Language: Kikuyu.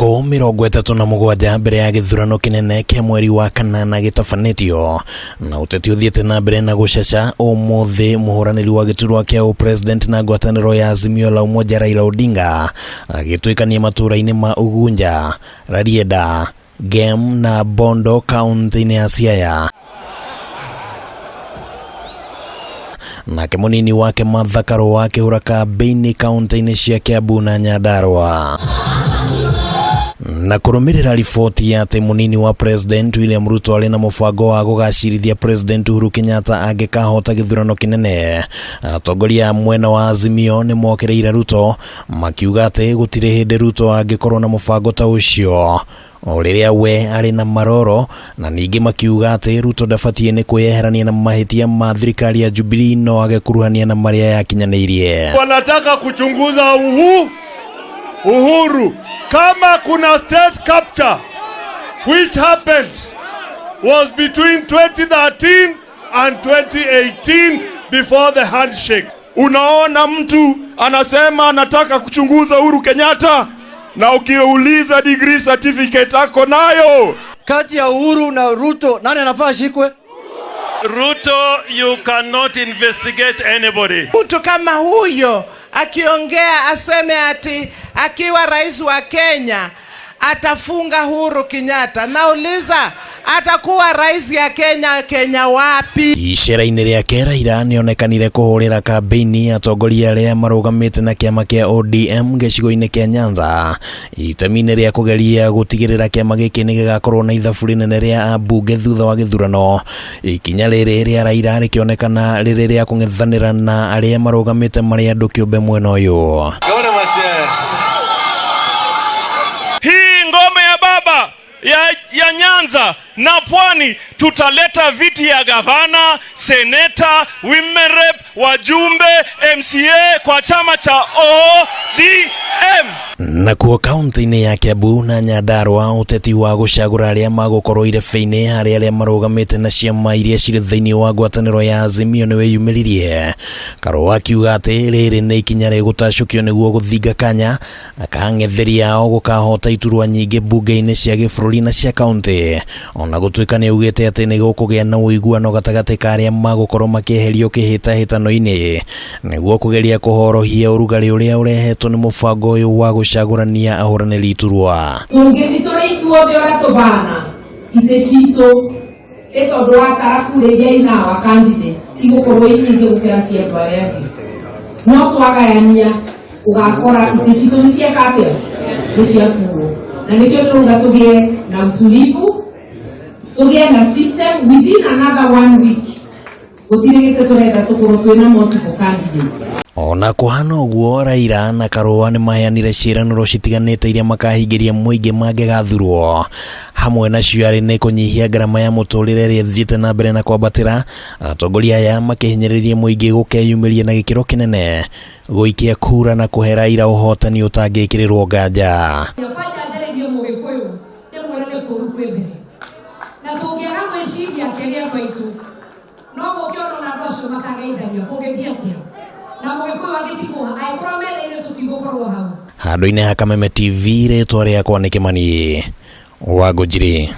Thikũ 37 mbere ya gĩthurano kĩnene kĩa mweri wa kanana gĩtabanĩtio na ũteti ũthiĩte na mbere na gũcaca, ũmũthĩ mũhũranĩri wa gĩturwa kĩa ũpresident na ngwatanĩro ya Azimio la Umoja Raila Odinga agĩtuĩkania matũũra-inĩ ma Ugunja, Rarieda, Gem na Bondo kaunti-inĩ ya Siaya. Nake mũnini wake Martha Karũa akĩhũra kambĩini kaunti-inĩ cia Kiambu na Nyandarua. Na kũrũmĩrĩra riboti ya atĩ mũnini wa President William Ruto arĩ na mũbango wa gũgacirithia President Uhuru Kenyatta angĩkahota gĩthurano kĩnene, atongoria a mwena wa Azimio nĩ mokĩrĩire Ruto makiuga atĩ gũtirĩ hĩndĩ Ruto angĩkorwo na mũbango ta ũcio o rĩrĩa we arĩ na maroro, na ningĩ makiuga atĩ Ruto ndabatiĩ nĩ kwĩyeherania na mahĩtia ma thirikari ya Jubilee no agekuruhania na marĩa yakinyanĩirie. Wanataka kuchunguza Uhuru kama kuna state capture which happened was between 2013 and 2018 before the handshake. Unaona mtu anasema anataka kuchunguza Uhuru Kenyatta na ukiuliza degree certificate ako nayo. Kati ya Uhuru na Ruto nani anafaa ashikwe? Ruto, you cannot investigate anybody. Mtu kama huyo akiongea aseme ati akiwa rais wa Kenya atafunga Uhuru Kenyatta, nauliza atakuwa rais ya Kenya, Kenya wapi? Icera-inĩ rĩake Raila nĩonekanire kũhũrĩra kambĩini atongoria arĩa marũgamĩte na kĩama kĩa ODM gĩcigo-inĩ kĩa Nyanza itemi-inĩ rĩa kũgeria gũtigĩrĩra kĩama gĩkĩ nĩ gĩgakorwo na ithabu rĩnene rĩa ambunge thutha wa gĩthurano. Ikinya rĩrĩ rĩa Raila rĩkĩonekana rĩrĩ rĩa kũng'ethanĩra na arĩa marũgamĩte marĩ andũ kĩũmbe mwena ũyũ. Hii ngome ya baba ya Nyanza na Pwani tutaleta viti ya gavana, seneta, women rep, wajumbe, MCA kwa chama cha ODM. Nakuo kaunti-inĩ ya Kiambu na Nyandarua ũteti wa gũcagũra arĩa magũkorwo irebe-inĩ harĩ arĩa marũgamĩte na ciama iria cirĩ thĩinĩ wa ngwatanĩro ya Azimio nĩ wĩyumĩririe. Karũa akiuga atĩ rĩrĩ nĩ ikinya rĩgũtacũkio nĩguo gũthinga kanya akang'etheria ao gũkahota iturwa nyingĩ mbunge-inĩ cia gĩbũrũri na cia kaunti, ona gũtuĩka nĩ augĩte atĩ nĩ gũkũgĩa na ũiguano gatagatĩ ka arĩa magũkorwo makĩeherio kĩhĩtahĩtano-inĩ nĩguo kũgeria kũhorohia ũrugarĩ ũrĩa ũrehetwo nĩ mũbango ũyũ wa gũcagũrania ahũranĩri iturwa. Tũngĩthiĩ tũrĩ ithuothe ũrĩa tũbana itĩ citũ ĩ tondũ wa tarabu rĩrĩa ina wa candidate igũkorwo i nyingĩ gũkĩra cia andũ arĩa angĩ, no twagayania ũgakora itĩ citũ nĩ cieka atĩa, nĩ ciakuo, na nĩkĩo tũrauga tũgĩe na utulivu, tũgĩe na system within another 1 week gũtirĩ gĩtĩ tũrenda tũkorwo twĩna multiple candidate. Ona kũhana ũguo, Raila na Karũa nĩ maheanire ciĩranĩro citiganĩte iria makahingĩria mũingĩ mangĩgathurwo. Hamwe nacio arĩ nĩ kũnyihia ngarama ya mũtũrĩre ĩrĩa ĩthiĩte na mbere na kwambatĩra, atongoria aya makĩhinyĩrĩria mũingĩ gũkeyumĩria na gĩkĩro kĩnene gũikia kura na kũhe Raila ũhotani ũtangĩkĩrĩrwo nganja. Kwanja njarĩrie Mũgĩkũyũ ndĩmwĩre nĩ kũũru kwĩ mbere, na tũngĩaga gwĩciria akĩaria andũ aitũ no mũkĩona ona andũ acio makageithania kũngĩthiĩ atĩa, na Mũgĩkũyũ angĩtigwo angĩkorwo metha-inĩ tũtigũkorwo hau. Handũ-inĩ ha Kameme TV, rĩtwa rĩakwa nĩ Kĩmani wa Ngũnjiri.